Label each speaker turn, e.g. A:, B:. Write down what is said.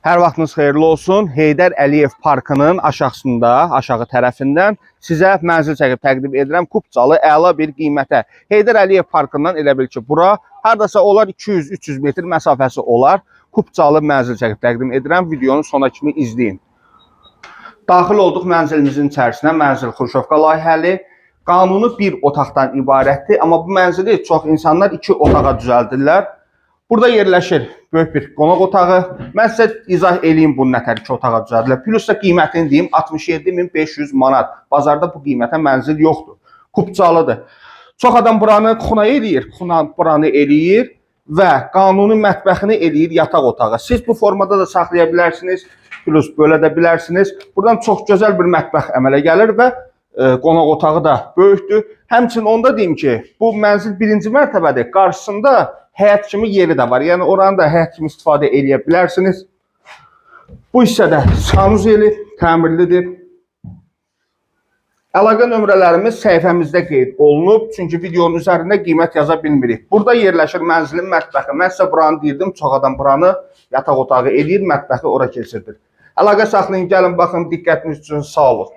A: Hər vaxtınız xeyirli olsun. Heydər Əliyev parkının aşağısında, aşağı tərəfindən sizə mənzil çəkib təqdim edirəm. Kupçalı əla bir qiymətə. Heydər Əliyev parkından elə bil ki, bura hardasa olar 200-300 metr məsafəsi olar. Kupçalı mənzil çəkib təqdim edirəm. Videonun sona kimi izləyin. Daxil olduq mənzilimizin içərisinə. Mənzil Xruşovka layihəli. Qanuni bir otaqdan ibarətdir, amma bu mənzili çox insanlar iki otağa düzəldirlər. Burada yerləşir böyük bir qonaq otağı. Mən sizə izah eləyim bunu nətər iki otağa düzəldilər. Plus da qiymətini deyim 67.500 manat. Bazarda bu qiymətə mənzil yoxdur. Kupçalıdır. Çox adam buranı xuna eləyir, xuna buranı eləyir və qanuni mətbəxini eləyir yataq otağı. Siz bu formada da saxlaya bilərsiniz, plus belə də bilərsiniz. Buradan çox gözəl bir mətbəx əmələ gəlir və qonaq otağı da böyükdür. Həmçinin onda deyim ki, bu mənzil birinci mərtəbədir. Qarşısında həyət kimi yeri də var. Yəni oranı da həyət kimi istifadə eləyə bilərsiniz. Bu hissədə sanuzeli təmirlidir. Əlaqə nömrələrimiz səhifəmizdə qeyd olunub, çünki videonun üzərində qiymət yaza bilmirik. Burada yerləşir mənzilin mətbəxi. Mən sizə buranı deyirdim, çox adam buranı yataq otağı eləyir, mətbəxi ora keçirdir. Əlaqə saxlayın, gəlin baxın, diqqətiniz üçün sağ olun.